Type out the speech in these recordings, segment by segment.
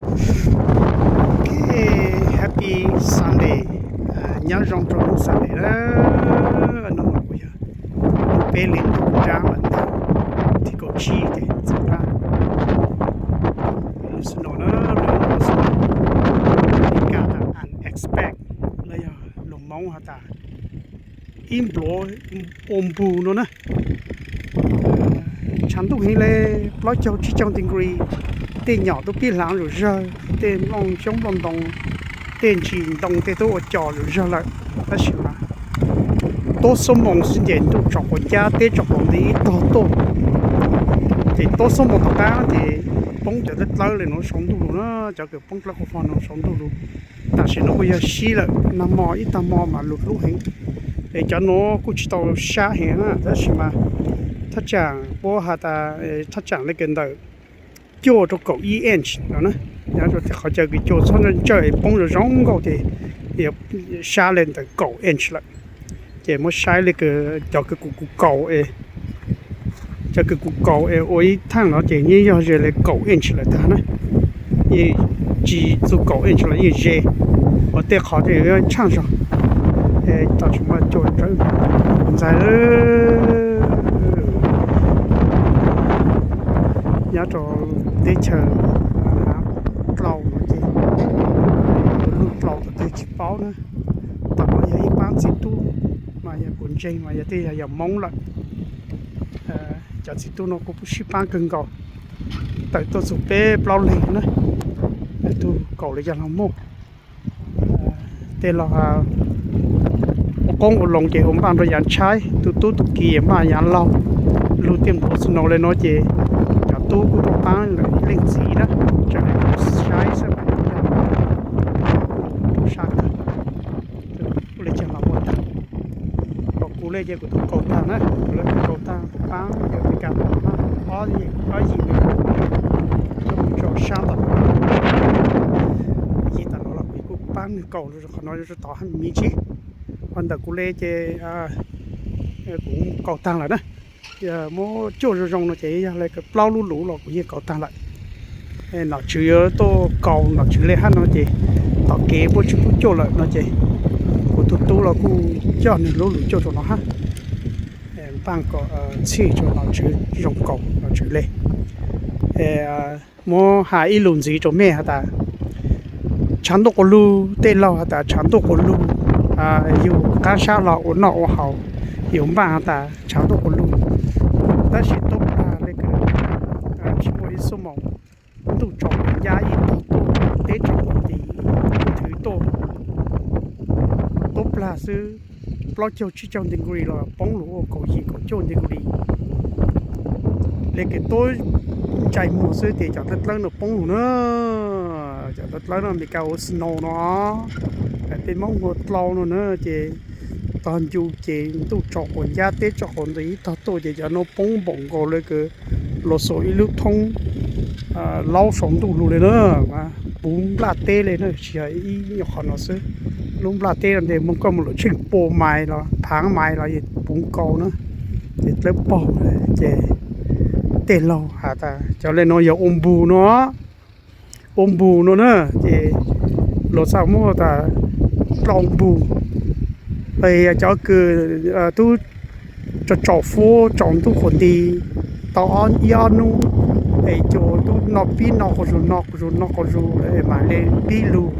Ok, happy Sunday, nyob zoo rau hnub Sunday na. No kuj yog peb li ntuj nrab mas ntag, thib kaum tsib ces txog nrab. Lub snow na, lub snow li kaj tas unexpect los yog lus Hmoob has tas ib npluav ua npug no na. Tshav ntuj heev li, plaub caug tsib caug degree, tej nyom twb pib hlav zuj zawg, tej nplooj xyoob nplooj ntoo, tej ntsis ntoo tej twb ua co zuj zawg lawm. Tab sis mas tuab xuab moos xwb ces ntuj tsom quav ncab teb tsom quav nti ib tog tuaj. Ces tuab xuab moos tom qab ces poob cov dawb dlawb li no saum ntuj lug na, cov kws poob dlawb qhov no saum ntuj lug. Tam sim no kuj yog sib lawm, nag hmo ib tag hmo mas lug hlub heev. Es cov nuav kuj tsis tau sab heev na, tab sis mas thaj tsam puab has tas thaj tsam li kws ntawm cuaj rau kaum ib inch no na. Yog rau qhov cov kws cua txhob ntsawj ntsawj es poob zoo zoo nkauj ces sab li ntawm kaum inch lawm. Ces muab saib li kws cov kws kuv kuv kaus, cov kws kuv kaus es ua ib thaaj no ces yeej yog ze li kaum inch lawm tag na. Yeej tsis txug kaum inch los yeej ze, ua tej qhov ces tshaaj zog. Tam sim no cua ntawd ntxais nyob rau teb chaws dlau no ces lub dlau tau twg tsis paub na. Tam no yog ib paab txiv tub mas yog kuv ntseeg mas yog tej yog yog Moob lawm. Cov txiv tub no kuj sib paab kawg nkaus, tawm tuaj txug peb plaub leeg na, tug kaus li yog los muaj. Tej laug ua qoob ua loo ces ua npaaj rau yaav tshaib, tug tub tug ki npaaj yaav laug, lug tej npluav snow li no ces cov tub kuj tuaj paab lawm ib leej txiv na, tseem saib xwb mas yog sab kawg. Kuj li cas los muaj tag, kuv li ces kuv tau kaus tag na, kuv li kuv kaus tag kuv paab yog Meskas ob yim, ob yim nws kaus, kuv tso sab tom yim tas no los kuv kuj paab nws kaus qhov no tov hab miv tsi. Ho ntawm kuv li ces kuv kaus tag lawm na. Muab cuaj zoo zoo no ces yog li plaub lub luv los kuv yeej kaus tag lawm. Nom tswv yuav tuaj kaus nom tswv li hab no ces tom kev puab tsis pub cuaj lawm no ces kuv tug tub los kuj coj nws lub luv cuaj rau no hab. Npaaj kom txhij rau nom tswv zoo kaus nom tswv li. Muab has ib lus ntxiv rau mej has tas, tshav ntuj quas lug, tej laug has tas tshav ntuj quas lug, yug qaab sab los ua noj ua haus, yug npaaj has tas tshav ntuj quas lug. Tab sis tuab plag li kws tsis muaj ib xuab moos, ntuj tsom ncab ib tog tuaj, teb tsom nti thwv tuaj, tuab plag xwb, plaub caug tsib caug degree los poob lug ua kaum yim kaum cuaj degree. Li kws tuab ntsais muag xwb ces cov dlawb dlawb no poob lug na. Cov dlawb dlawb no Meskas ua snow no, peb Moob hu dlau no na ces tog ncu ces ntuj tsom quas ncab teb tsom quas nti ib tog tuaj ces cov no poob npaum nkaus li kws los xuas ib lub thoob laub saum ntuj lug li na. Puv nplaj teb li na, tsis yog ib nyuag qhov no xwb. Lub nplaj teb no ntes moog koj moog lawm tsheej pua mais los phaav mais los puv nkaus na. Ces dlawb paug ces tej laug has tas cov li no yog ua npug no, ua npug no na. Ces luas txaj muab tas dlau npug, es yog cov kws tub tsaus tsaus fuab tsaus ntuj quas nti tau ib ob nub, es cua tub noj pib noj quas zug noj quas zug noj quas zug mam li pib lug,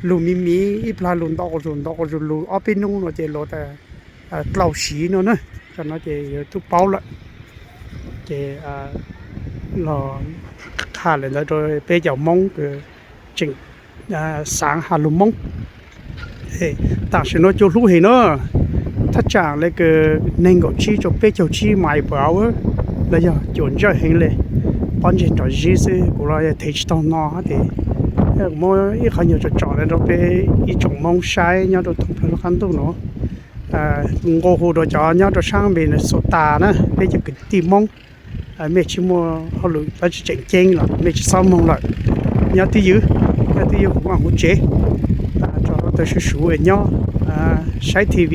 lug miv miv ib plag lug nto quas zug nto quas zug lug ob peb nub no ces luas tas dlau siv no na. Tam no ces yus tub paub lawm ces los has li ntawd rau peb cov Moob kws tseem xaav has lug Moob. Tam sim no cua hlub heev na, thaj tsam li kws neeg nkaum tsib rau peb caug tsib mais per hour los yog cua ntsawj heev li, pob ntseg nrov zib xwb. Kuv los yog thev tsis taug no hab tes muab ib qhov nyuag tsom tsom li rau peb ib tsoom Moob saib nyob rau thoob plawg lub qab ntuj nuav. Nqua hu rau cov nyob rau saab Minnesota na, peb cov kwv tij Moob, mej tsis muaj hauj lwm dlaab tsi tseem ceeb los mej tsis xob moog lawm. Nyob twj ywm, nyob twj ywm huv vaaj huv tsev, tso taw suv suv es nyob saib TV.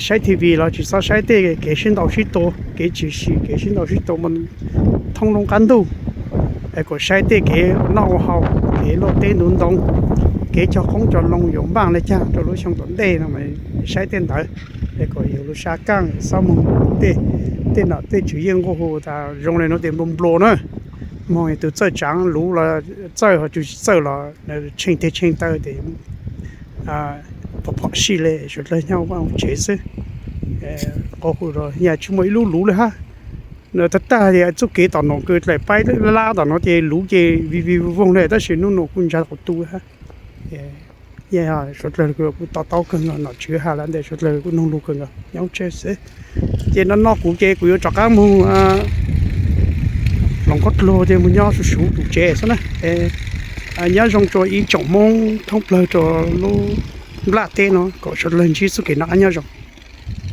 Saib TV los tsis xob saib tej kev sib ntaus sib tua, kev tshwm sim kev sib ntaus sib tua thoob lub qab ntuj. Kom saib tej kev noj ua haus, kev luaj teb ntuv ntoo, kev cog qoob cog loo yuav npaj le caag rua lub xyoo tom ntej no, saib tej ntawd. Es kom yug lub sab kaaj xob moog tej, tej nom tej tswv yeej nquj hu tas zoo le nuav tes nplua nplua na. Moog tus txawj tsaav luv los txawj, ho tsis txawj los tsheej teg tsheej taw tes phom phom sij le, suav dlawg nyob ua tsev xwb. Nquj hu los yog tsis muaj ib lub luv le hab. Tag tag txuj kev tom nuav kws dlaim paib lab tom nuav ces luv ces vij vij voog le, tab sis nub nuav kuj ntsa quas tu hab. Suav dlawg kuj to taub kawg nkaus, nom tswv has lawm ntawm suav dlawg kuj noog lug kawg nkaus, nyob tsev xwb. Ces no no kuv ces kuv yuav rov qab moog hloov khaub dluag ces moog nyob suv suv kuv tsev xwb na. Nyob zoo rua ib tsoom Moob thoob plawg rua lub nplaj teb no, kom suav dlawg ntsib txuj kev noj qab nyob zoo.